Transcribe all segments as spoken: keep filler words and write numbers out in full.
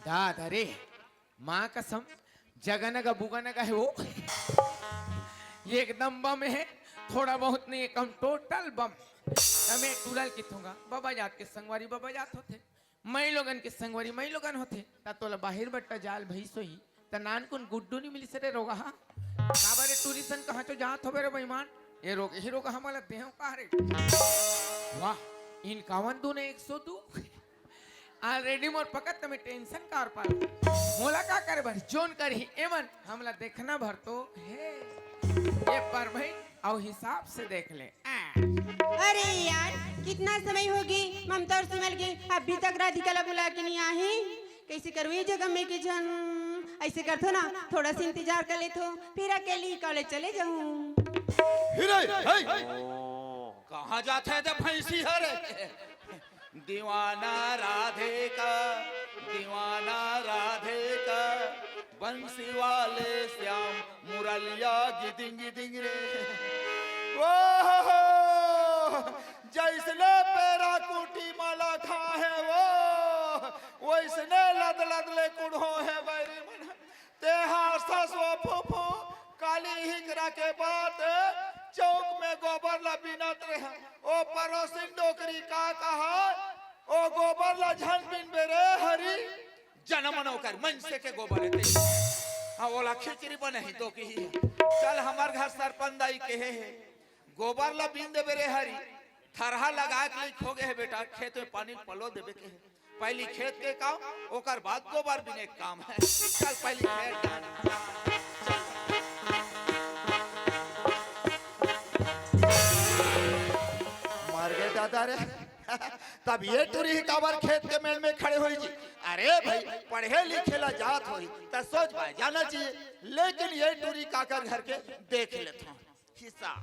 दादा रे, माँ कसम, जगनगा बुगनगा हे वो। ये एकदम बम हे, थोड़ा बहुत नहीं, एकदम टोटल बम। त मैं टूरा ल किथों गा, बबा जात के संगवारी बबा जात होथे, मई लोगन के संगवारी मई लोगन होथे, त तोला बाहिर बट्टा जाल भई सोही, त नानकुन गुड्डू नी मिलिस रे रोगहा। काबर रे टूरी सन कहाँ चो जात होबे रे बेईमान? ये रोगही रोगहा मोला देहूँ का रे? वाह, इनकावन दूने एक सौ दू। Already मोर पकत त मैं tension काबर पालूं? मोला का करे बर, जोन करही एमन, हमला देखना भर तो हे। ये पर भाई, अउ हिसाब से देख ले। आ। अरे यार, कितना समय हो गे ममता अउ सुमल के, अभी तक राधिका ला बुला के नहीं आए। कैसे करूँ ये जगह में के झन? ऐसे करथो ना, थोड़ा सा इंतजार कर लेथो, फिर अकेली college चले जाऊँ। हिरे, हे! कहाँ जात हे ते भैंसी हरे? दीवाना राधे का, दीवाना राधे का, बंसी वाले श्याम मुरलिया गिदिंग गिदिंग रे। ओ हो हो, जैसने पेरा कुटी माला खा हे वो, वैसने लद लद ले कुढ़ो हे बैरी मन। तेहा ससुआ फूफू, काली हिकरा के बात, चौक में गोबर ला बिनत रहे। ओ पड़ोसिन डोकरी का कहा, ओ गोबर ला झन बिनबे रे हरी। जनमन ओकर मनसे के गोबर हे ते। हाँ, ओला खिचड़ी बनही तो किही। चल हमर घर सरपंच दाई केहे हे, गोबर ला बिन देबे रे हरी, थरहा लगा के लइक हो गे हे बेटा, खेत में पानी पलो देबे के हे। पहली खेत के काम, ओकर बाद गोबर बिने के काम हे। चल पहली खेत जान। मर गे दादा रे। तब ये टूरी ही काबर खेत के मेड़ में खड़े होई जी? अरे भाई, पढ़े लिखे ला जात होई, त सोच भाई जाना चाहिए, लेकिन ये टूरी काकर घर के देख लेथों। हिसाब।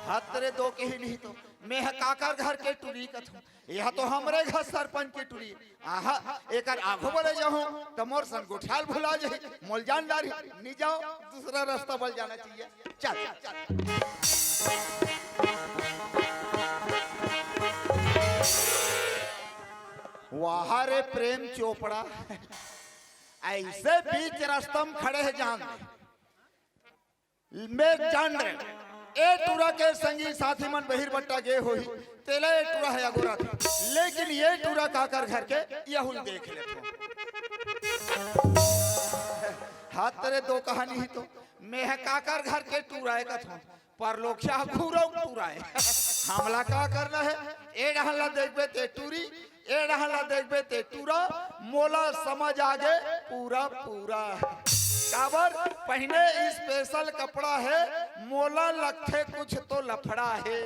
हत रे दो किही नहीं तो, मैं ह काकर घर के टूरी कथों, यह तो हमरे घर सरपंच के टूरी। आहा, एकर आगू बड़े जाहूं, त मोर संग गोठियाल भुला जाही, मोल जान डारही, नी जाओ, दूसरा रास्ता बल जाना चाहिए। चल, चल। वाह रे प्रेम चोपड़ा, ऐसे बीच रास्ता में खड़े हे जान। मैं जान रहे, ए टूरा के संगी साथी मन बहिर बट्टा गे होही, तेला ए टूरा हे अगोरा थे। लेकिन ये टूरा काकर घर के यहुल देख लेथों। हत रे दो कहानी ही तो, मैं ह काकर घर के टूरा हे कथों, परलोखिया ह घूरव टूरा हे। हमला का करना हे? ए डहन ला देखबे ते टूरी, ए डहन ला देखबे ते टूरा, मोला समझ आगे पूरा पूरा। काबर पहिने special कपड़ा हे, मोला लगथे कुछ तो लफड़ा हे।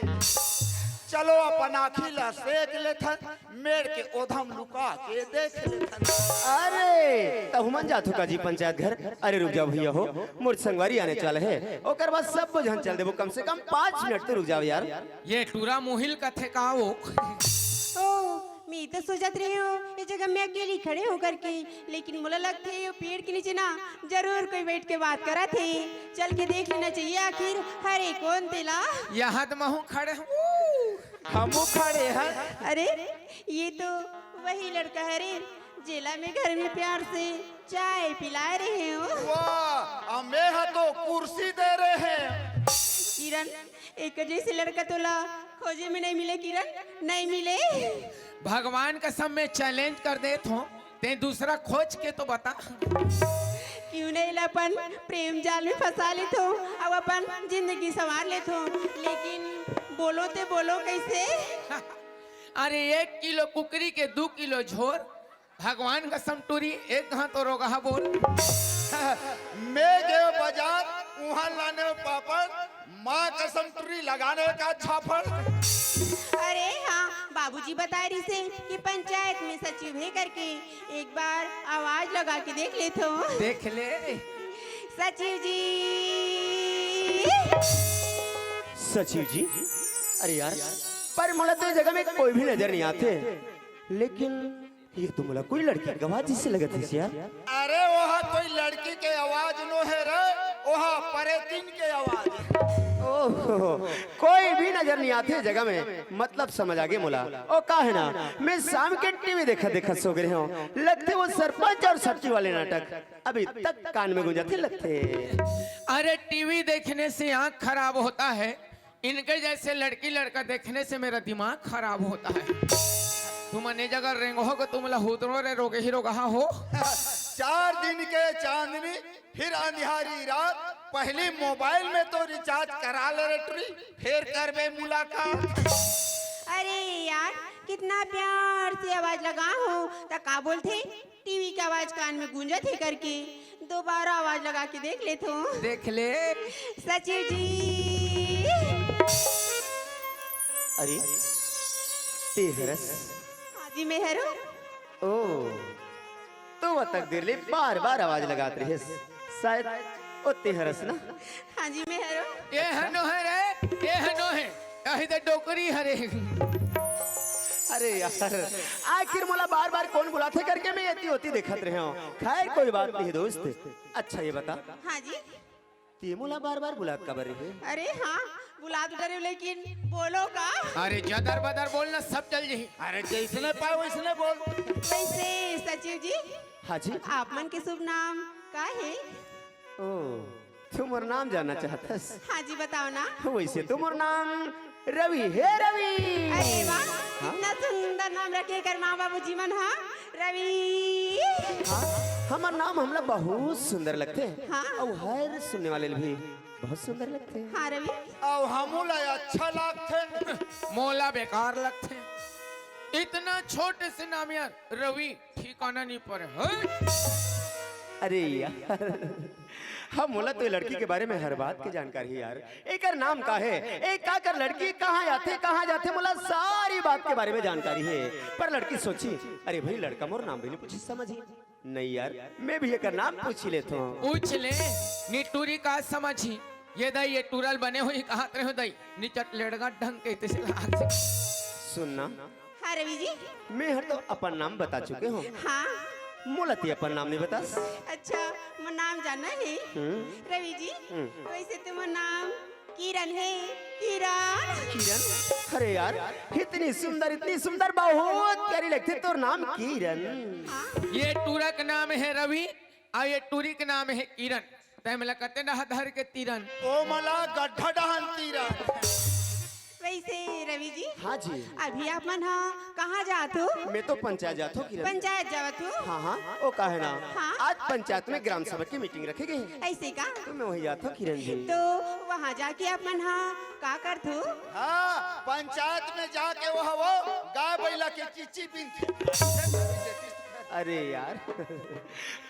चलो अपन आँखी ला सेक लेथन, मेड़ के ओधम लुका के देख लेथन। अरे, तहु मन जाथो का जी पंचायत घर? अरे रुक जाओ भैया हो, मोर संगवारी आने वाला हे, ओकर बाद सब झन चल देबो, कम से कम पाँच मिनट तो रुक जाओ यार। ये टूरा मोहिल कथे का वो? ओ, मैं तो सोचत रहे हूँ, ये जगह में अकेली खड़े होकर के, लेकिन मोला लगथे ये पेड़ के नीचे ना जरूर कोई बैठ के बात करत हे। चल के देख लेना चाहिए आखिर हरे कोन तेला। यहाँ तो महू खड़े हूँ। हमू खड़े हन। अरे, ये तो वही लड़का हरे, जेला मैं घर में प्यार से चाय पिला रहे हूँ। वाह, अउ मैं ह तो कुर्सी दे रहे हैं। किरण, एक जैसे लड़का तोला खोजे में नहीं मिले किरण, नहीं मिले। भगवान कसम मैं challenge कर देत हूँ, ते दूसरा खोज के तो बता। क्यों नहीं ला अपन प्रेम जाल में फंसा लेथों, अब अपन जिंदगी संवार लेथों, लेकिन बोलो ते बोलो कैसे? अरे एक किलो कुकरी के दू किलो झोर, भगवान कसम टूरी, एक घां तो रोगहा बोल। मैं गयो बाजार, उहाँ लाने पापड़, माँ कसम टूरी लगाने का झापड़। अरे हाँ, बाबूजी बताए रहिसे कि पंचायत में सचिव हे करके, एक बार आवाज लगा के देख लेथों। देख ले। सचिव जी। सचिव जी? अरे यार, पर मोला तो ये जगह में कोई भी नजर नहीं आथे, लेकिन ये तो मोला कोई लड़की के आवाज जैसे लगत हे यार। अरे, ओहा कोई लड़की के आवाज नो हे रे, ओहा परेतिन के आवाज। ओहो, कोई भी नजर नहीं आथे जगह में, मतलब समझ आगे मोला। ओ का हे ना, मैं शाम के टीवी देखत देखत सो गे रहेंव, लगथे वो सरपंच अउ सट्टी वाले नाटक अभी तक कान में गूंजथे लगथे। अरे, टीवी देखने से आंख खराब होता है, इनके जैसे लड़की लड़का देखने से मेरा दिमाग खराब होता है। तुमन ए जगह रेंगो हो, तुमला हुदरो रे रोगही रोगहा हो। चार दिन के चांदनी, फिर अंधियारी रात, पहली मोबाइल में तो रिचार्ज करा ले रे टुरी, फिर करबे मुलाकात। अरे यार, कितना प्यार से आवाज लगा हो, त का बोलथे? टीवी के आवाज कान में गूंजत हे करके दोबारा आवाज लगा के देख लेथों। देख ले। सचिव जी। अरे, ते हरस? हाँ जी, मैं हरों। ओ, तो अतक देर ले बार-बार आवाज लगात रहेस। शायद ओ ते हरस ना? हाँ जी, मैं हरों। ए हनो हे रे, ए हनो हे। अही त डोकरी हरे। अरे यार, आखिर मोला बार-बार कोन बुलाथे करके मैं एती ओती देखत रहेंव। खैर, कोई बात नहीं दोस्त। अच्छा, ये बता, हाँ जी। ते मोला बार-बार बुलात काबर रहे? अरे हाँ, बुलात डरे, लेकिन बोलो का? अरे जदर बदर बोलना, सब चल जही। अरे जैसने पाए वैसने बोल। वैसे सचिव जी, हाँ जी। आप मन के शुभ नाम का हे? ओ, तू मोर नाम जानना चाहत हस? हाँ जी, बताओ ना। वैसे तो मोर नाम रवि हे, रवि। अरे वाह, हाँ? कितना सुंदर नाम रखे कर माँ बाबूजी मन, हाँ? रवि। हाँ, हमर नाम हमला बहुत सुंदर लगथे। हाँ। अउ हर सुनने वाले ल भी बहुत सुंदर लगथे। हाँ रवि। अउ हमू ला अच्छा लगथे। मोला बेकार लगथे। इतना छोटे से नाम यार, रवि, ठिकाना नहीं पड़े। हट। अरे यार, हम मोला तो ये लड़की के बारे में हर बात के जानकारी हे यार। एकर नाम का हे, ए का कर लड़की, कहाँ जाथे, कहाँ जाथे, मोला सारी बात के बारे में जानकारी हे। पर लड़की सोची, अरे भाई, लड़का मोर नाम भी नहीं पूछी समझी। नहीं यार, मैं भी एकर नाम पूछ लेथों। पूछ ले, नी टूरी का समझी। ये दाई, ये टूरा ल बने होही कहात रहे हो दाई, निचट लेड़गा ढंग के तैसे लाग से। सुन ना। हाँ रवि जी। मैं हर तो अपन नाम बता चुके हों। हाँ। मोला ते अपन नाम नहीं बतास। अच्छा, मोर नाम जानना हे? हम्म। रवि जी, हम्म। वैसे तो मोर नाम किरण हे, किरण। किरण? अरे यार, इतनी सुंदर, इतनी सुंदर, बहुत प्यारी लगथे तोर नाम किरण। हाँ। ये टूरा के नाम हे रवि, अउ ये टूरी के नाम हे किरण। तैं मोला कते डहा धर के तीरन। ओ मला गड्ढा डहन तीरन। वैसे रवि जी, हाँ जी। अभी आप मन हा कहाँ जात हो? मैं तो पंचायत जात हों, किरण। पंचायत जावत हो? हाँ, हाँ, ओ का हे ना। हाँ। आज पंचायत में ग्राम सभा की मीटिंग रखे गे हे। ऐसे का? तो मैं वहीं जात हों, किरण जी। तो वहाँ जाके आप मन हा का करत हो? हाँ, पंचायत में जाके वो, वो गाय बैला के चीची बिनथे। अरे यार,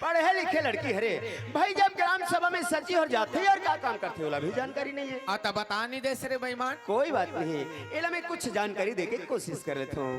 पढ़े लिखे लड़की हरे भाई, जब ग्राम सभा में सचिव हर जाथे अउ का काम करथे, ओला भी जानकारी नहीं हे। आ, त बता नहीं देस रे बेईमान। कोई बात नहीं, एला मैं कुछ जानकारी देके कोशिश कर लेथों।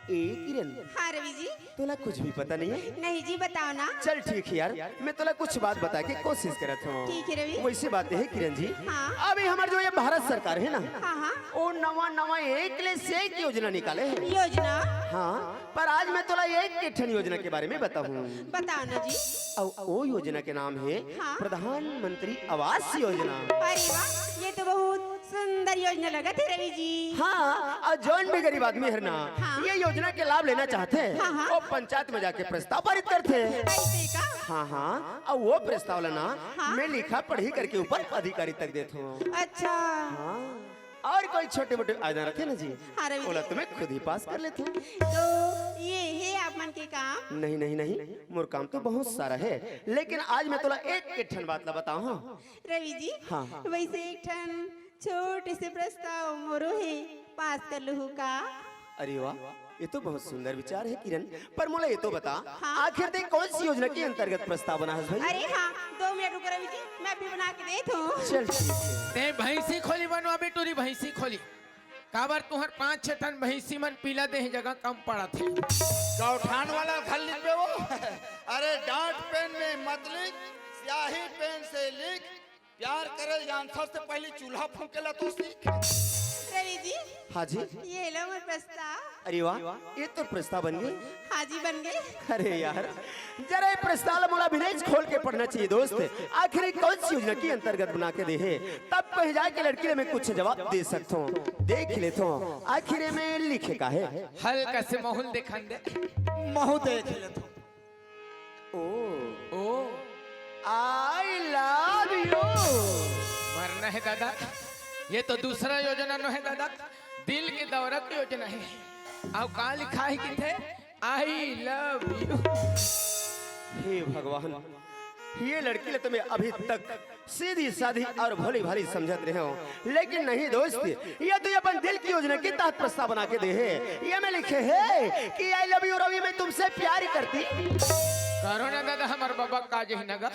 ए किरण, हाँ रवि जी। तोला कुछ भी पता नहीं हे? नहीं जी, बताओ ना। चल ठीक हे यार, मैं तोला कुछ बात बता के कोशिश करत हों। ठीक हे रवि। वैसे बात हे किरण जी, हाँ। अभी हमर जो ये भारत सरकार हे ना, हाँ, हाँ। ओ नवा नवा एक ले से एक योजना निकाले हे। योजना? हाँ, पर आज मैं तोला एक के ठन योजना के बारे में बताहूँ। बताओ ना जी। अउ ओ योजना के नाम हे हाँ। प्रधानमंत्री आवास योजना। अरे वाह, ये तो बहुत सुंदर योजना लगत हे रवि जी। हाँ, अउ जौन भी गरीब आदमी हर ना, हाँ। ये योजना के लाभ लेना चाहथे, हाँ, हाँ। ओ पंचायत में जाके प्रस्ताव पारित करथे। ऐसे का? हाँ, हाँ, अउ ओ प्रस्ताव ला ना, हाँ। मैं लिखा पढ़ी करके ऊपर अधिकारी तक देथों। अच्छा। हाँ। अउ कोई छोटे मोटे आवेदन रथे ना जी, हाँ, रवि जी। ओला तो मैं खुद ही पास कर लेथों। तो ये हे आप मन के काम? नहीं, नहीं, नहीं, मोर काम तो बहुत सारा हे, लेकिन आज मैं तोला एक एक ठन बात ला बताहूँ। रवि जी, हाँ। वैसे एक ठन छोटे से प्रस्ताव मोरो हे, पास कर लूहू का? अरे वाह, ये तो बहुत सुंदर विचार हे किरण, पर मोला ये तो बता, हाँ। आखिर ते कौन सी योजना के अंतर्गत प्रस्ताव बनाहस भाई? अरे हाँ, दो मिनट रुको रवि जी, मैं अभी बना के देथों। चल ठीक हे। ते भैंसी खोली बनवा बे टूरी, भैंसी खोली। काबर तुहर पांच छह ठन भैंसी मन पीला देहे जगह कम पड़त हे। गौठान वाला घर लिपे वो। अरे डांट पेन में मत लिख, स्याही पेन से लिख। प्यार करे जानथस त पहली चूल्हा फूंके ला तो सीख। रवि जी। हाँ जी। ये लो मोर प्रस्ताव। अरे वाह, ये तो प्रस्ताव बन गे। राजी बन गे। अरे यार, जरा ये प्रस्ताव ला मोला भी नहीं खोल के पढ़ना चाहिए दोस्त। आखिर ये कौन सी योजना के अंतर्गत बना के दे हे, तब कहीं जाके लड़की ला मैं कुछ जवाब दे सकता हूँ। देख लेता हूँ आखिर ये में लिखे का है। हल्का से माहौल दिखान दे। महू देख लेता हूँ। ओ, ओ। I love you। मरना है दादा, ये तो दूसरा योजना नो है दादा, दिल के दौरा के योजना है। अउ का लिखा है किथे? I love you। हे भगवान, ये लड़की ला तो मैं अभी तक सीधी साधी और भोली भाली समझत रहे हूँ, लेकिन नहीं दोस्त, ये तो ये अपन दिल की योजना के तहत प्रस्ताव बना के दे हे। ये में लिखे हे कि I love you रवि, मैं तुमसे प्यार करती। करो ना दादा, हमार बाबा का जही नगा।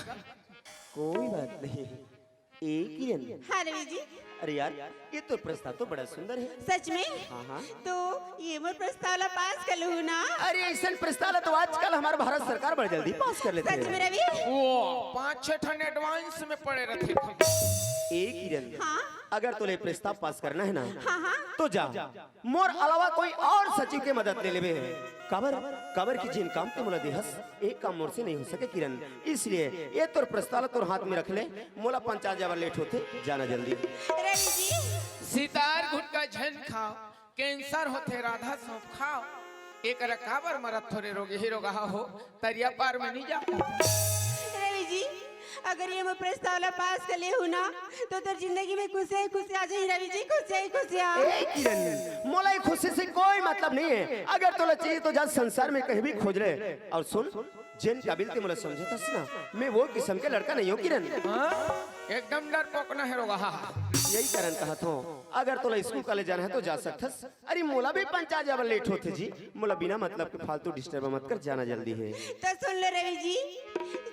कोई बात नहीं। ए किरण। हाँ रवि जी। अरे यार, ये तो प्रस्ताव तो बड़ा सुंदर है। सच में? हाँ, हाँ। तो ये मोर प्रस्ताव ला पास कर लूँ ना? अरे ऐसन प्रस्ताव ला तो आजकल हमार भारत सरकार बड़ा जल्दी पास कर लेथे। सच में रवि? वो पाँच छह ठन advance में पड़े रहते। ए किरण, हाँ? अगर तोला ये प्रस्ताव पास करना है ना, हाँ, हाँ। तो जा, मोर अलावा कोई और सचिव के मदद ले लेबे। काबर, काबर कि जेन काम ते मोला देहस, एक काम मोर से नहीं हो सके किरण। इसलिए ये तोर प्रस्ताव ला तोर हाथ में रख ले, मोला पंचायत जाए बर late होथे, जाना जल्दी। रवि जी। सितार गुटखा झन खाओ, cancer होथे राधा सौंफ खाओ। एकरा काबर मरत थोरे रोगे ही रोगहा हो, तरिया पार में नहीं जा। रवि जी, अगर ये मोर प्रस्ताव ला पास कर ले हूँ ना, तो तोर जिंदगी में खुशियाँ ही खुशियाँ आ जाही रवि जी, खुशियाँ ही खुशियाँ। ए किरण, मोला ये खुशी से कोई मतलब नहीं है। अगर तोला चाहिए तो जा संसार में कहीं भी खोज ले। और सुन, जेन काबिल ते मोला समझत हस ना, मैं वो किस्म के लड़का नहीं हूँ किरण। हाँ? एकदम डरपोक ना है रोगहा। यही कारण कहत हूँ, अगर तोला स्कूल कॉलेज जाना है तो जा सकथस। अरे मोला भी पंचायत जाए बर late होथे जी, मोला बिना मतलब के फालतू disturb मत कर, जाना जल्दी है। तो सुन लो रवि जी,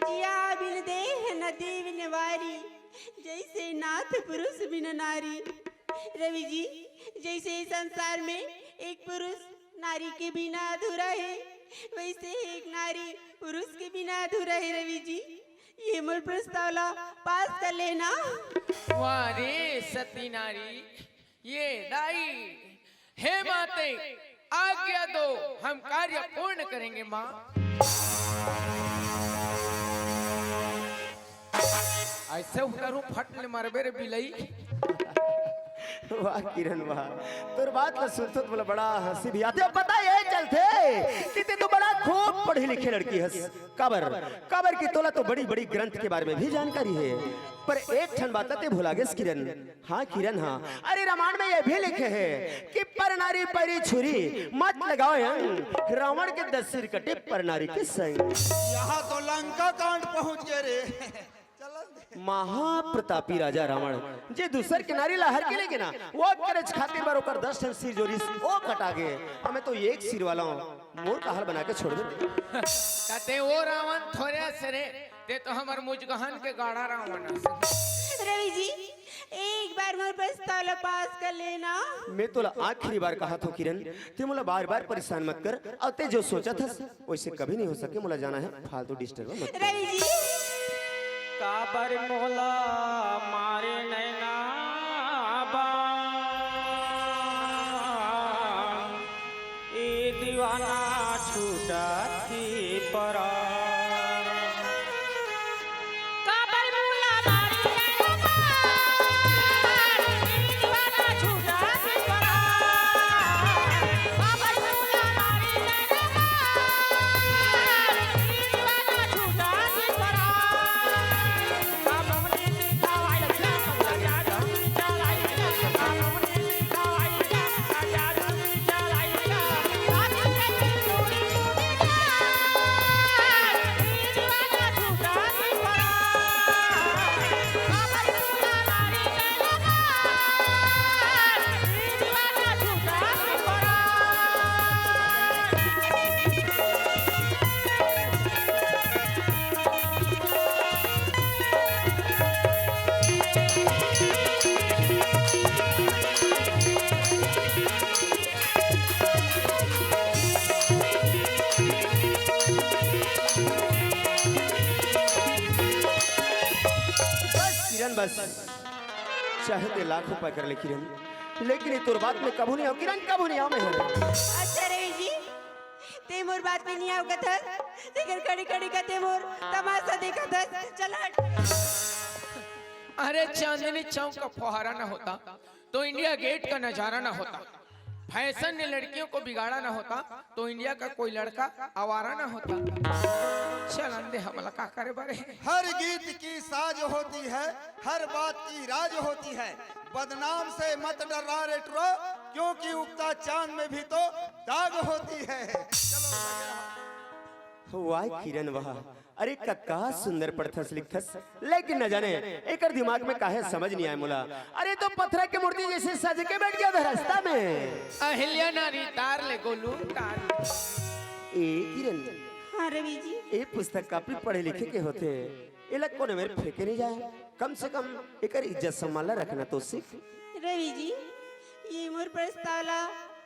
जिया बिन देह नदी बिन वारी, जैसे नाथ पुरुष बिन नारी। रवि जी, जैसे इस संसार में एक पुरुष नारी के बिना अधूरा है, वैसे एक नारी पुरुष के बिना अधूरा है रवि जी। ये मोर प्रस्ताव ला पास कर लेना। वाह रे सती नारी, ये दाई, हे माते, आज्ञा दो, हम कार्य पूर्ण करेंगे माँ। ऐसे उतरू फट ले मरबे रे बिलई। वाह किरण वाह, तोर बात ला सुनथों त मोला बड़ा हंसी भी आथे। पता ये चलथे कि ते तो बड़ा खूब पढ़ी लिखी लड़की हस। काबर, काबर कि तोला तो बड़ी बड़ी ग्रंथ के बारे में भी जानकारी है, पर एक ठन बात ला ते भुला गेस किरण। हाँ किरण हाँ, अरे रामायण में ये भी लिखे है कि पर नारी पैरी छुरी मत लगाओ अंग, रावण के दस सिर कटे पर नारी के संग। यहाँ तो लंका कांड पहुँच गए रे। चल महाप्रतापी राजा रावण जे दूसर के नारी ला हर के लेगे ना, वो करे खातिर बर ओकर दस ठन सिर जोरिस, वो कटा गे। अब मैं तो एक सिर वाला हूँ, मोर का हाल बना के छोड़ दे। ते वो रावण थोरे से रे, ते तो हमर मुजगहन के गाड़ा रावण हस। रवि जी, एक बार मोर प्रस्ताव ला पास कर लेना। मैं तोला आखिरी बार कहत हूँ किरण, ते मोला बार बार परेशान मत कर। अउ ते जो सोचत हस वैसे कभी नहीं हो सके, मोला जाना है, फालतू disturb मत कर। रवि जी। काबर मोला मारे नैना बा, ए दीवाना छूटत ही परा। काबर मोला मारे नैना बा, ए दीवाना छूटत ही परा। बस किरण, बस, चाहे ते लाख रुपए कर ले किरण, लेकिन ये तोर बात में कभू नहीं आओ किरण, कभू नहीं आओ मैं। अच्छा रवि जी, ते मोर बात में नहीं आवत हस, तेकर खड़ी खड़ी कथे मोर तमाशा देखत हस। चल हट। अरे, चांदनी चौक का फुहारा ना होता तो इंडिया गेट का नजारा ना होता। फैशन ने लड़कियों को बिगाड़ा ना होता तो इंडिया का कोई लड़का आवारा ना होता। चलन दे, हमला का करे बरे। हर गीत की साज होती है, हर बात की राज होती है। बदनाम से मत डर्रा रे टुरा, क्योंकि उगता चांद में भी तो दाग होती है। चलो, लगे रहो। वाह किरण वाह, अरे कतका सुंदर पढ़थस लिखथस, लेकिन न जाने एकर दिमाग में काहे समझ नहीं आए मोला। अरे तो पथरा के मूर्ति जैसे सज के बैठ गया था रास्ता में। अहिल्या नारी तार ले गोलू तार। ए किरण, हाँ रवि जी। ए पुस्तक काफी पढ़े लिखे के होथे, एला कोनो मेर फेंके नहीं जाए, कम से कम एकर इज्जत सम्मान ला रखना तो सीख। रवि जी, ये मोर प्रस्ताव ला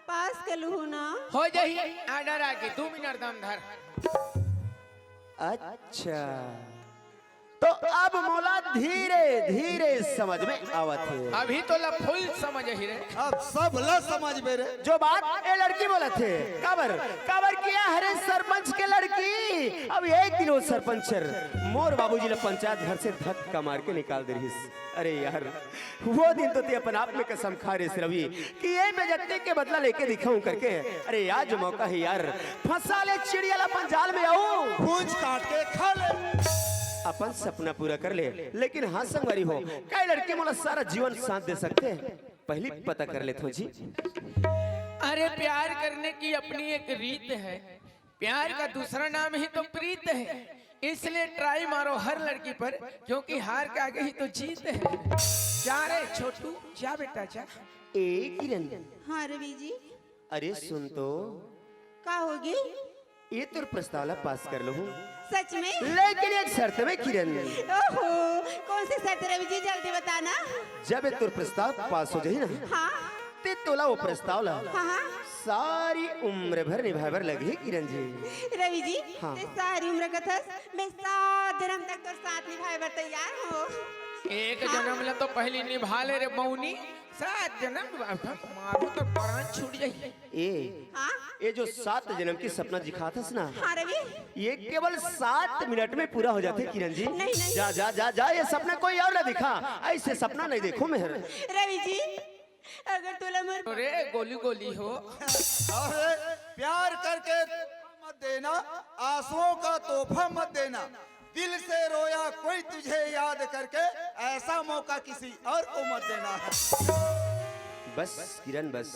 पास कर लूहू ना। हो जाही, आर्डर आगे, दू मिनट दम धर। अच्छा, तो अब मोला धीरे धीरे समझ में आवत हे। अभी तो ला फुल समझ ही रे। अब सब ला समझ में रे। जो बात ए लड़की बोलत हे, काबर, काबर किया हरे सरपंच के लड़की। अब एक दिन वो सरपंच सर मोर बाबूजी ला पंचायत घर से धक्का मार के निकाल दे रहिस। अरे यार, वो दिन तो ते अपन आप में कसम खा रहे रवि कि ये बेइज्जती के बदला लेके दिखाऊं करके। अरे आज जो मौका है यार, फंसा ले चिड़िया ला अपन जाल में आऊ। पूंछ काट के खा ले। अपन सपना पूरा कर ले, लेकिन हाँ संगवारी हो, कई लड़की मोला सारा जीवन साथ दे सकथे। पहली पता कर लेथो जी। अरे प्यार करने की अपनी एक रीत है, प्यार का दूसरा नाम ही तो प्रीत है, इसलिए ट्राई मारो हर लड़की पर, क्योंकि हार के आगे ही तो जीत है। जा रे छोटू, जा बेटा जा। ए किरण। हाँ रवि जी। अरे सुन तो। का होगे? ये तोर प्रस्ताव ला पास कर लूं। सच में? लेकिन एक शर्त में किरण। ओहो, कौन सी शर्त रवि जी, जल्दी बताना। जब ये तोर प्रस्ताव पास हो जाही ना, हाँ। ते तोला वो प्रस्ताव ला हाँ, हाँ। सारी उम्र भर निभाए बर लगही किरण जी। रवि जी, हाँ। ते सारी उम्र कथस, मैं सात जन्म तक तोर साथ निभाए बर तैयार हूँ। एक हाँ। जन्म ला तो पहली निभा ले रे मौनी, सात जन्म मारू तो प्राण छूट जाही। ए, हाँ? ये जो सात जन्म की सपना दिखाथस ना, हाँ रवि। ये केवल सात मिनट में पूरा हो जाथे किरण जी। नहीं, नहीं। जा, जा, जा, जा, ये सपना कोई और ना दिखा, ऐसे सपना नहीं देखो मैं। रवि जी, अगर तोला मोर अरे गोली गोली हो। अरे प्यार करके धोखा मत देना, आंसुओं का तोहफा मत देना। दिल से रोया कोई तुझे याद करके, ऐसा मौका किसी और को मत देना है। बस किरण बस,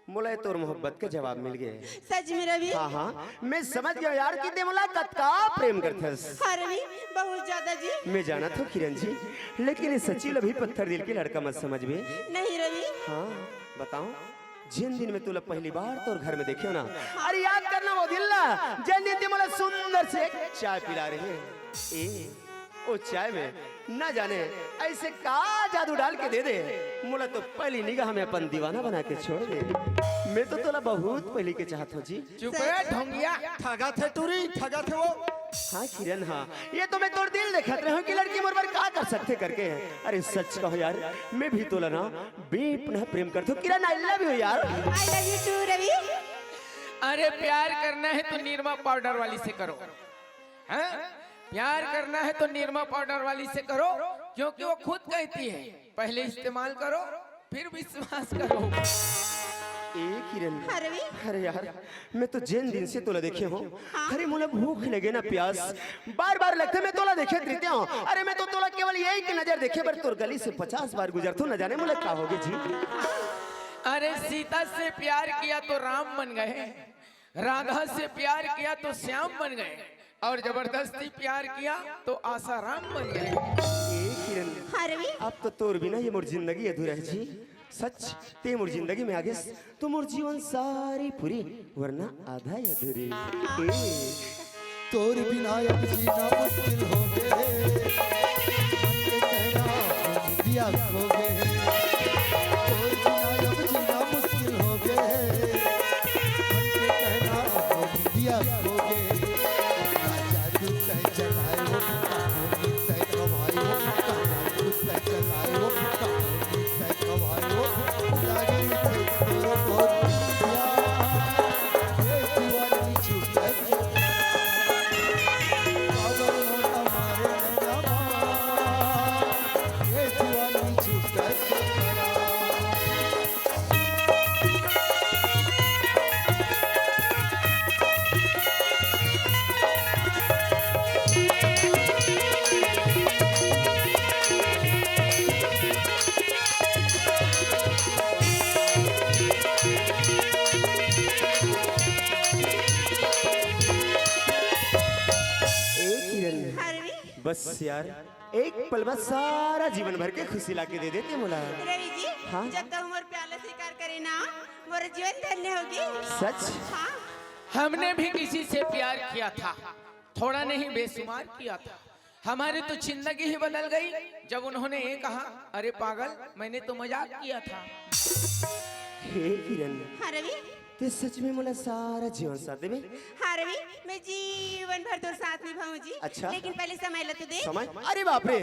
मोला ये तोर मोहब्बत के जवाब मिल गए। सच में रवि? हाँ, हाँ, मैं समझ गया यार कि ते मोला कतका प्रेम करथस। हाँ रवि, बहुत ज्यादा जी। मैं जानत हूँ किरण जी, लेकिन ये सच्ची लभी पत्थर दिल के लड़का मत समझबे। नहीं रवि। हाँ, बताओ, जिन दिन मैं तोला पहली बार तोर घर में देखे ना, अरे याद करना वो दिन ला, जिन दिन ते मोला सुंदर से एक चाय पिला रहे। ए, ओ चाय में ना जाने ऐसे का जादू डाल के दे दे, मोला तो पहली निगाह में अपन दीवाना बना के छोड़ दे। मैं तो तोला बहुत पहली के चाहत हूँ जी। चुप रे ढोंगिया। ठगा थे टूरी, ठगा थे वो। हाँ किरण, हाँ, ये तो मैं तोर दिल देखत रहे हूँ कि लड़की मोर बर का कर सकथे करके। अरे सच कहो यार, मैं भी तोला ना बेपनाह प्रेम करत हूँ किरण, I love you यार। I love you too रवि। अरे प्यार करना है तो निरमा पाउडर वाली से करो, हैं? प्यार करना है तो निरमा पाउडर वाली से करो, क्योंकि वो खुद कहती है पहले इस्तेमाल करो फिर विश्वास करो। ए किरण। हाँ रवि। अरे यार, मैं तो जेन दिन से तोला देखे हूँ, हाँ। अरे मोला भूख लगे ना प्यास, बार बार लगथे मैं तोला देखे तृतीया हूँ। अरे मैं तो तोला केवल एक नजर देखे बर तोर गली से पचास बार गुजरथो, न जाने मोला का होगे जी। अरे सीता से प्यार किया तो राम बन गए, राधा से प्यार किया तो श्याम बन गए, और जबरदस्ती प्यार किया तो आसाराम बन गए। ए किरण, हाँ रवि। अब तो तोर बिना ये मोर जिंदगी अधूरा है जी। सच, ते मोर जिंदगी में आगेस तो मोर जीवन सारी पूरी, वरना आधा अधूरी। ए। तोर बिना अब जीना मुश्किल होगे, मन के कहना दिया होगे। तोर बिना अब जीना मुश्किल होगे, मन के कहना दिया होगे। राजा तू तय चलाए वो, तय खवाए वो, तय चलाए वो, तय खवाए वो। लागे थे तोर बहुत प्यार, ये दीवानी बस यार, एक पल में सारा जीवन भर के खुशी लाके दे देते मोला। रवि जी, हाँ? जब तक मोर प्यार ला स्वीकार करे ना, मोर जीवन धन्य होगे। सच? हाँ। हमने भी किसी से प्यार किया था, थोड़ा नहीं बेशुमार किया था। हमारी तो जिंदगी ही बदल गई जब उन्होंने ये कहा, "अरे पागल, मैंने तो मजाक किया था।" हे किरण, हाँ रवि। ते सच में मोला सारा जीवन साथ देबे? हाँ रवि, मैं जीवन भर तोर साथ निभाऊं जी। अच्छा। लेकिन पहले समय ला तो दे। समय? अरे बाप रे,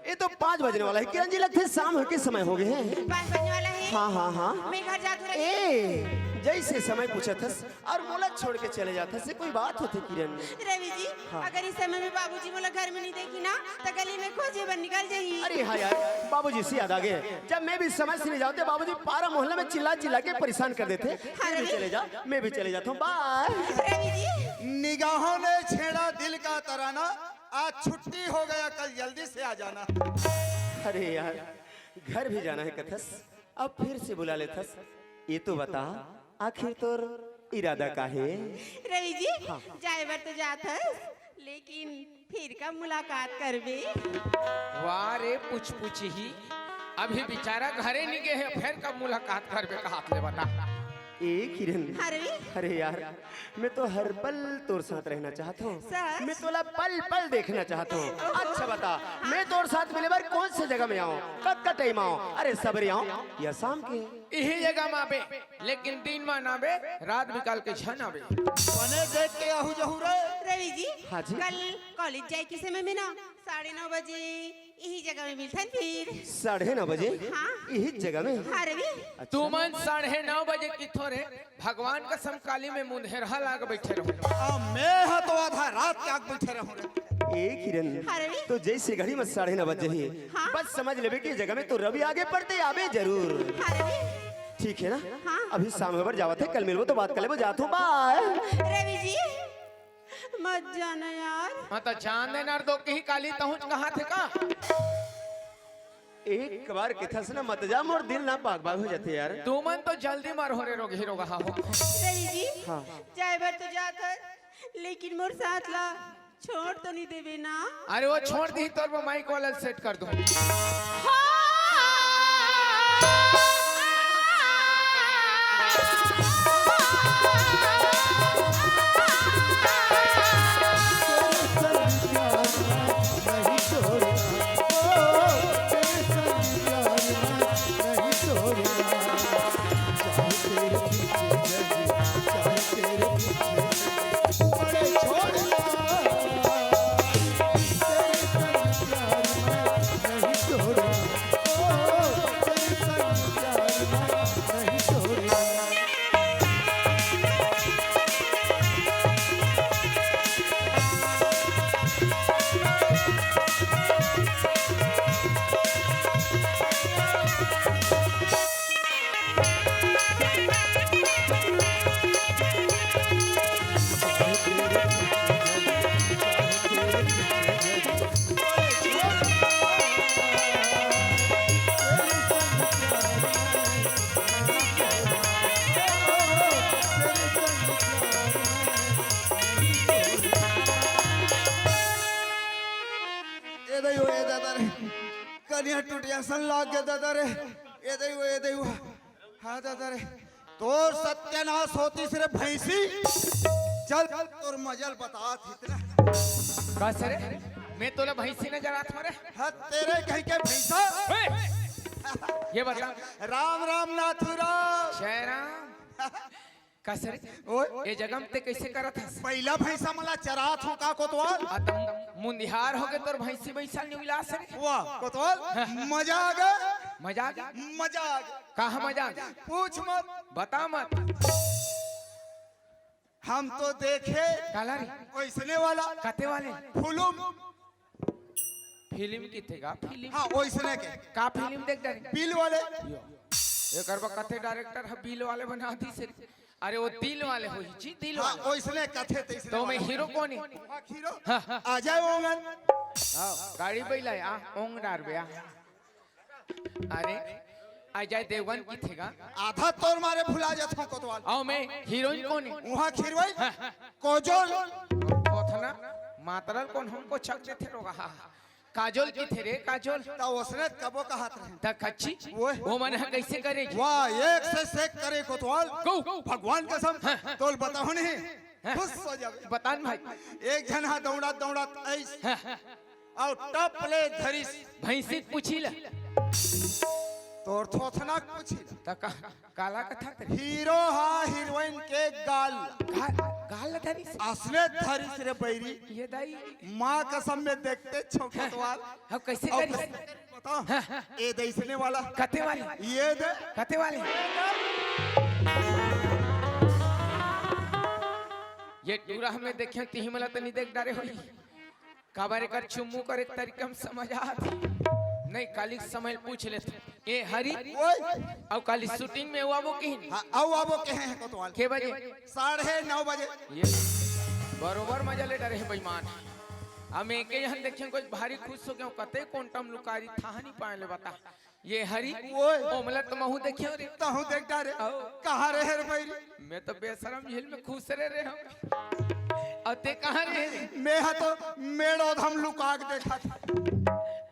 ये तो पाँच बजने वाला है। किरण जी, लगथे शाम होके समय हो गए हैं। पाँच बजने वाला है। हाँ, हाँ, हाँ। मैं घर जात हूँ रवि। ए, जैसे समय पूछत हस और मोला छोड़ के चले जात हस, ये कोई बात होथे किरण? रवि जी, हाँ। अगर इस समय में बाबूजी मोला घर में नहीं देखी ना, तो गली में खोजे बर निकल जाही। अरे हाँ यार, बाबूजी से याद आ गए, जब मैं भी समय से नहीं जाते, बाबूजी पारा मोहल्ला में चिल्ला चिल्ला के परेशान कर देते। हाँ, मैं भी रवि। चले जा, मैं भी चले जाता हूँ, बाय। रवि जी। निगाहों ने छेड़ा दिल का तराना, आज छुट्टी हो गया, कल जल्दी से आ जाना। अरे यार, घर भी जाना है कथस, अब फिर से बुला लेथस। ये तो बता, आखिर तोर इरादा का हे? रवि जी, हाँ। जाए बर तो जात हस, लेकिन फिर कब मुलाकात करबे? वाह रे पुछ पुछ ही, अभी बेचारा घरे नहीं गए है, फिर कब मुलाकात करबे, कहात ले बता। ए किरण। हाँ रवि। अरे यार, मैं तो हर पल तोर साथ रहना चाहत हूँ। सच? मैं तोला पल पल देखना चाहत हूँ। ओहो। अच्छा बता, हाँ। मैं तोर साथ मिले बर कौन से जगह में आऊँ, कतका टाइम आऊँ? अरे सबेरे आऊँ या शाम के? इही जगह में आबे, लेकिन दिन में ना आबे, रात बिकाल के झन आबे। बने देख के आहू जहू रे। रवि जी, हाँ जी। कल कॉलेज जाए के समय में ना साढ़े नौ बजे इही जगह में मिलथन फिर। साढ़े नौ बजे? हाँ। इही जगह में? हाँ रवि। अच्छा। तुमन साढ़े नौ बजे किथो रे, भगवान कसम काली में मुंधेरहा लाग बैठे रहो। आ, मैं ह तो आधा रात के आग बैठे रहूं रे। ए किरण, हाँ रवि। तो जैसे घड़ी में साढ़े नौ बजे ही, हाँ। बस समझ लेबे कि जगह में तो रवि आगे पड़ते आबे जरूर। हाँ रवि। ठीक है ना? हाँ। अभी शाम होबर जावत है, कल मिलबो तो बात कर लेबो, जात हूँ, बाय। रवि जी, मत जाना यार। हाँ, तो जान देना, दो कहीं काली तहुच कहाँ थे का? एक बार किथस ना मत जा, मोर दिल ना बाग बाग हो जाथे यार। तुमन तो जल्दी मर हो रे रोगही रोगहा हो। रवि जी, हाँ। जाए बर तो जात हस, लेकिन मोर साथ ला छोड़ तो नहीं देबे ना? अरे वो छोड़ दी, तोर वो माइक वाला सेट कर दूं। ए दई हो, ए दादा रे, कनिहा टुटिया सन लाग गे दादा रे। ए दई हो, ए दई हो। हाँ दादा रे, तोर सत्यानाश होतिस रे भैंसी। चल, तोर मजा ल बतात हँव ना। का से रे? मैं तोला भैंसी नजर आत हँव रे? हाँ, तेरे कहीं के भैंसा। ए! ये बता। राम राम नाथू राम। जय राम। का से रे? ओए। ये जगह में ते कैसे करत हस? पहिला भैंसा मन ला चरात हँव का कोतवाल? आ, त मुंदिहार होगे तोर भैंसी भैंसा निउला से रे। वाह, कोतवाल, हाँ। मजा आ गे। मजा आ गे? मजा आ गे। कहाँ मजा आ गे? पूछ मत। बता मत। हम तो देखे काला रे? ओइसने वाला। कते वाले? फुलुम। फिल्म किथे गा? फिल्म? हाँ, ओइसने के। का फिल्म देख डारे? बिल वाले। यो। एकर बा कथे डायरेक्टर ह बिल वाले बना दिस रे। अरे वो दिल वाले होही जी, दिल हाँ, वाले। ओइसने कथे तइसने तो मैं वाले। हीरो कोन हे? हाँ, हीरो। हाँ, हाँ। अजय ओंगन। हाँ, गाड़ी बैला आ, ओंग डारबे आ। अरे, अजय देवगन किथे गा? आधा तोर मारे भुला जात हँव कोतवाल। अउ मैं हीरोइन कोन हे? उहाँ हीरोइन? हाँ, हाँ। कोजोल। कोथना। मातरल कोन हमको छक देथे रोगहा। काजोल किथे रे, काजोल? त ओसने कबो कहत रहे। त कच्ची? ओए। वो मन ह कइसे करे जी? वाह, एक से सेक करे कोतवाल। गौ। भगवान कसम, हाँ। तोल बताहूं नहीं। हाँ। खुश हो जाबे। बतान भाई। एक झन हा दौड़त दौड़त अइस। हाँ। अउ टप ले धरिस। भैंसी के पूछी ला। तोर थोथना के पूछी ला। त का, काला कथा तेरे? हीरो हा हीरोइन के गाल। गाल, गाल ला धरिस? असने धरिस रे बैरी। ये दाई। माँ कसम में देखते छो कोतवाल। हाँ, कइसे अउ करिस? बता। हाँ, हाँ। ए दे इसने वाला। कते वाले? ये दे। कते वाले? ये टूरा हमें देखे तिही मला तनी देख डारे होई। काबर एकर चुम्मू करे के तरीका में समझ आत हे। नहीं, काली समय पूछ लेत। ए हरी। ओए। अउ काली शूटिंग में अउ आबो किहिन? हाँ, अउ आबो कहे हैं कोतवाल। के बजे? साढ़े नौ बजे। ये बरोबर मजा ले डरे हे बेईमान। हम एके जन देखे कुछ भारी खुश हो गया, कते कोन टम लुकारी था नहीं पाए ले बता। ये हरी, ओए। ओमला त महू देखे रे। तहू देख डारे। आओ। कहाँ रहे रे बैरी? मैं तो बेशरम झील में खुश रहे रे हम। अउ ते कहाँ रहे रे? मैं हा तो मेड़ो धम लुका के देखा था।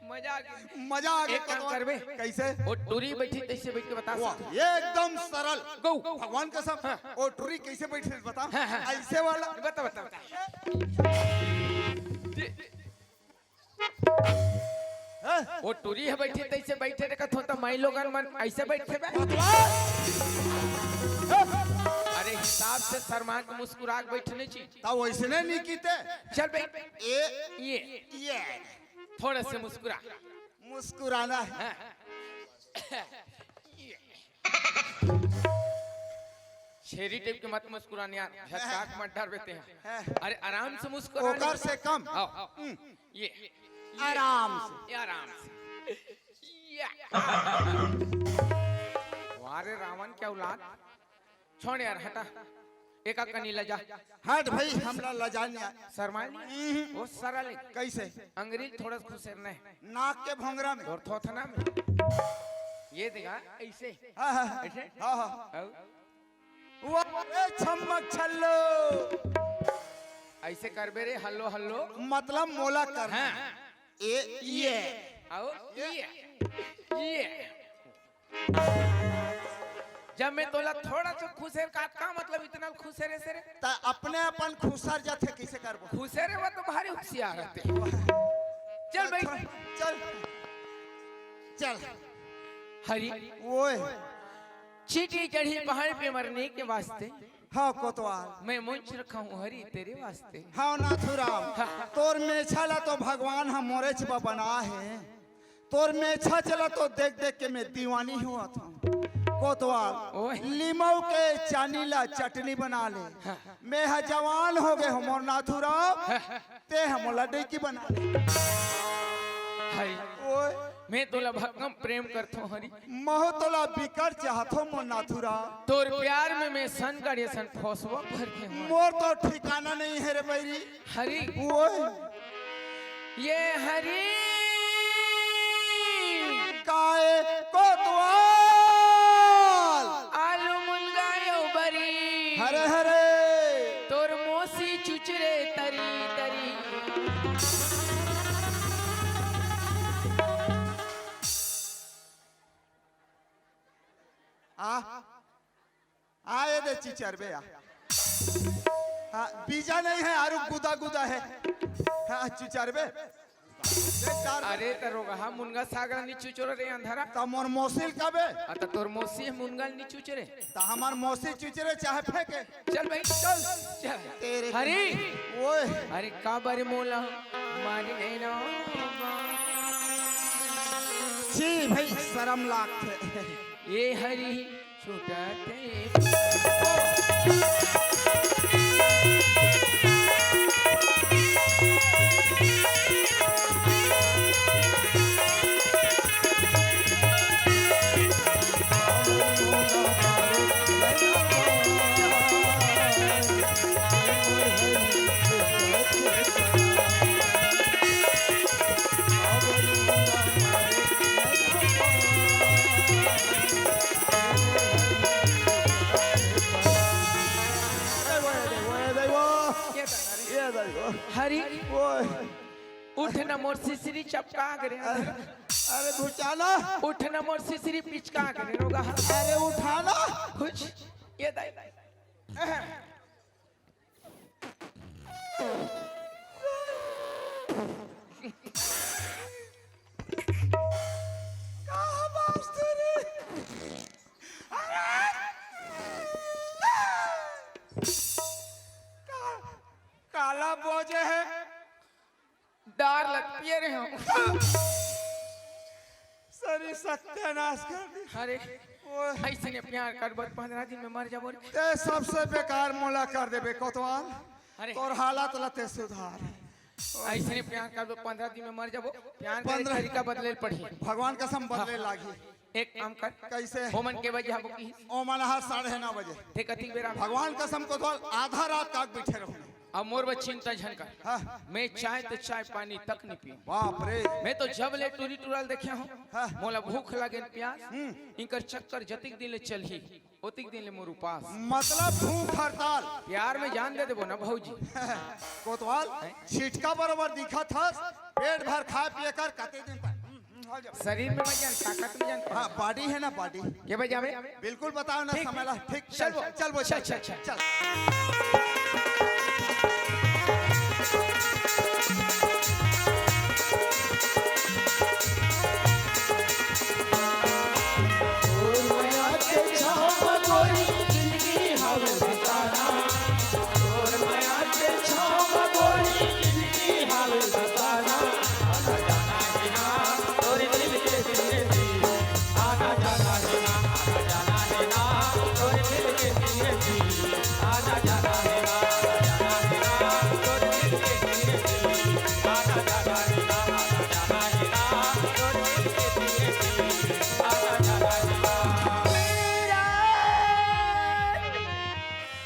मजा आ गया। मजा आ गया एक काम कोतवाल। करबे। कइसे? वो टूरी बैठी तइसे बैठ के बता वाह, सकत। एकदम सरल। गौ। भगवान कसम। हाँ। वो टूरी कइसे बैठी बता? हाँ, हाँ। अइसे वाला। बता, बता, बता। हैं? वो टूरी ह बैठी तइसे बैठे रे कथो त माई लोगन मन अइसे बैठे बे। मतवा। अरे हिसाब से शर्मा के मुस्कुरा के बैठने ची। त वइसने नहीं कीते। चल बे। ए, ये। ये। थोड़ा से मुस्कुरा। मुस्कुराना है। हाँ। छेरी टाइप के मत मुस्कुरान यार, झटका के मत डर बेते हैं। अरे आराम से मुस्कुरा। ओकर से कम। आओ। हम्म। ये। आराम से। ये आराम से। या। वाह रे रावण क्या औलाद। छोड़ यार, हटा। एका कनी लजा। हट भाई, हमला लजान यार। शर्मा नहीं। हम्म। वो सरल है। कइसे? अंगरी ल थोड़ा खुसेरना है। नाक के भोंगरा में। और थोथना में। ये देखा, अइसे। हाँ, हाँ, हाँ। अइसे? हाँ, हाँ। आओ। वाह, ए छम्मक छल्लो। अइसे करबे रे, हल्लो, हल्लो। मतलब मोला कर। हाँ। ए, ये। आओ, ये। ये। जब मैं तोला थोड़ा सा खुसेर का, का मतलब इतना खुसेरे से रे? त अपने अपन खुसर जाथे, कइसे करबो? खुसेरे वो तो भारी होशियार रहते। चल भाई। चल, चल। चल। हरी। ओए। चींटी चढ़ी पहाड़ पे मरने के वास्ते। हाँ, कोतवाल। मैं मुंछ रखा हूँ हरी तेरे वास्ते। हाँ, नाथूराम। हाँ। तोर मेछा ला तो भगवान ह मोरेच बा बना हे। तोर मेछा चला तो देख देख के मैं दीवानी होवत हूँ। कोतवाल, ओए। लिमऊ के चानी ला चटनी बना ले। हाँ। मैं ह जवान हो गए हो मोर नाथूराम। हाँ। ते ह मोला डेकी बना ले। हाय। ओए। मैं तोला भक्कम प्रेम करथो हरी। महू तोला बिकट चाहथो मोर नाथूराम। तोर प्यार में मैं सन गाड़ी सन फसवा भर के हूँ। मोर तो ठिकाना नहीं है रे बैरी। हरी। ओए। ये हरी। काय कोतवाल। आलू मुनगा यो बरी। हरे हरे। तोर मोसी चुचरे तरी तरी। आ, आ ये दे चिचरबे आ। हाँ, बीजा नहीं है, आरु गुदा गुदा है। हाँ, चिचरबे। देख डार। अरे त रोगहा मुनगा सागला नी चुचोर रे अंधारा। त मोर मोसिल कबे? आ त तोर मोसी मुनगा नी चुचरे। त हमार मोसी चुचरे चाहे फेंके। चल भाई, चल, चल। तेरे हरी। ओए। अरे काबर मोला मारी नहीं ना। छी भाई, शरम लागथे। ये हरी छूटथे। हरी, ओए। उठ न मोर सिसरी चपका करे। अरे, अरे घुचाना। उठ न मोर सिसरी पिचका करे रोगा। अरे उठाना। कुछ ये दाई। कहाँ मास्टर है? अरे! का-, काला बोझे है? डार लग पिए रहे हो। सरी सत्यानाश कर दी। अरे, ओए। ऐसे ने प्यार कर, बस पन्द्रह दिन में मर जाबो रे। ते सबसे बेकार मोला कर देबे कोतवाल। अरे। तोर हालत लते सुधार। ऐसे ने प्यार कर, बस पन्द्रह दिन में मर जाबो। प्यार करे पन्द्रह तरीका बदले पड़ी। भगवान कसम बदले हाँ। लागी। एक काम कर। कैसे? ओमन के बजे आबो की? ओमन हा साढ़े नौ बजे। ते कतिक बेरा? भगवान कसम कोतवाल आधा रात काक बैठे रहो। अब मोर बर चिंता झन कर। हाँ। मैं चाय तो चाय पानी तक नहीं पीऊँ। बाप रे। मैं तो जब ले टूरी टूरा ल देखे हूँ, हाँ। मोला भूख लागे न प्यास, हम्म। इनकर चक्कर जतिक दिन ले चलही, ओतिक दिन ले मोर उपास। मतलब भूख हड़ताल। प्यार में जान दे देबो ना भौजी। कोतवाल, हैं? छिटका बरोबर दिखत हस, पेट भर खाए पिए कर, कते दिन तक? हम्म, हम्म, हो जा। शरीर में वजन, ताकत में जान। हाँ, body है ना, body। के बजावे? बिल्कुल बताओ ना, ठीक। समय ला। ठीक, चल, चल, चल, चल, चल, चल, चल। चल।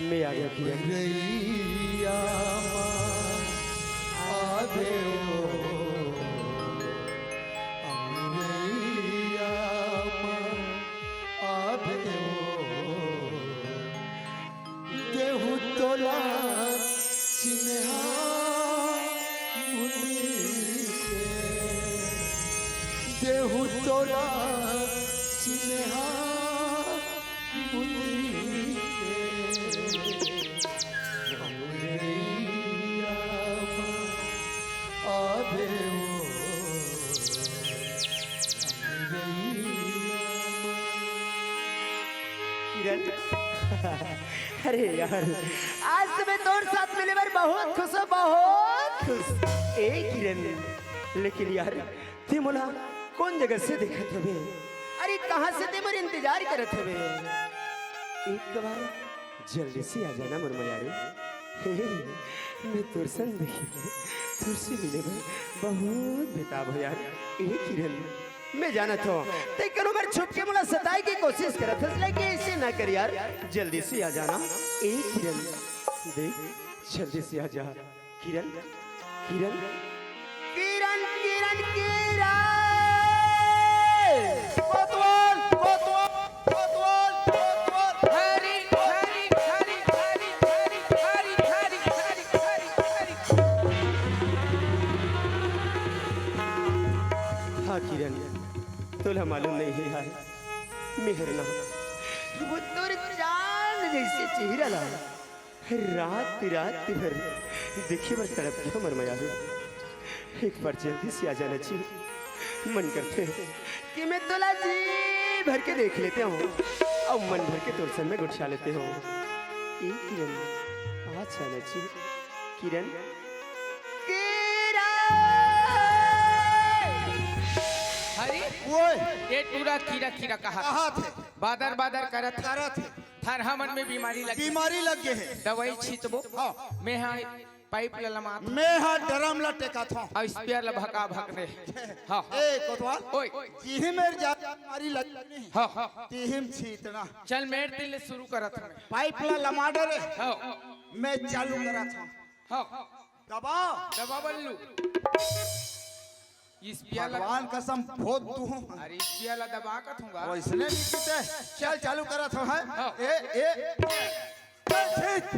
मैं आ गया किरण। रैया मा आबे ओ, रैया मा आबे ओ, देहु तोला चिन्हा मुनि के, देहु तोला चिन्हा मुनि के। अबे ओ, किरण, अरे यार, आज तो मैं तोर साथ मिले बर बहुत खुश हूँ, बहुत खुश। ए किरण, लेकिन यार, ते मोला कौन जगह से देखत हवे? अरे, कहाँ से ते मोर इंतजार करत हवे? एक बार जल्दी से आ जाना मोर मयारू। हे, मैं तोर संग नहीं, तोर से मिले बर बहुत बेताब हो यार। ए किरण, मैं जानत हूँ, ते कनो बार छुप के मोला सताए की कोशिश करत हस, लेकिन ऐसे ना कर यार, जल्दी से आ जाना। ए किरण, देख, जल्दी से आ जा। किरण, किरण, किरण, किरण, किरण। कोतवाल, कोतवाल, कोतवाल, कोतवाल। हरी, हरी, हरी। हाँ किरण, तोला मालूम नहीं है यार, मेहर ना, वो तोर चांद जैसे चेहरा ला रात रात भर देखे बर तड़प के हमर मयारू। एक बार जल्दी से आ जाना जी। मन करथे कि मैं तोला जी भर के देख लेते हूँ और मन भर के तोर संग में गोठिया लेते हूँ। ए किरण, आ जाना जी। किरण, किरण। अरे, ओए। ये टूरा कीरा कीरा कहा कहा थे? बादर बादर करत। करत हे। थरहा मन में बीमारी लग गे। बीमारी लग गे हे। दवाई छींचबो। हाँ। मैं हा पाइप ला लमात। मैं हा ड्रम ला टेकत हूँ। अउ स्पेयर ला भका भक दे। हाँ। ए कोतवाल। ओए। जिही मेर जा बीमारी लग नहीं। हाँ। तिही म छींचना। चल मेर तिल ले शुरू करत हूँ। पाइप ला लमा डरे। हाँ। मैं चालू करत हूँ। हाँ। दबा। दबा बल्लू। स्पेयर ला भगवान कसम, बहुत दूहूं। अरे, स्पेयर ला दबा के थूंगा। वैसने नहीं पीते। चल, चालू करत हूं, हैं? हाँ। ए, ए। चल, ठीक।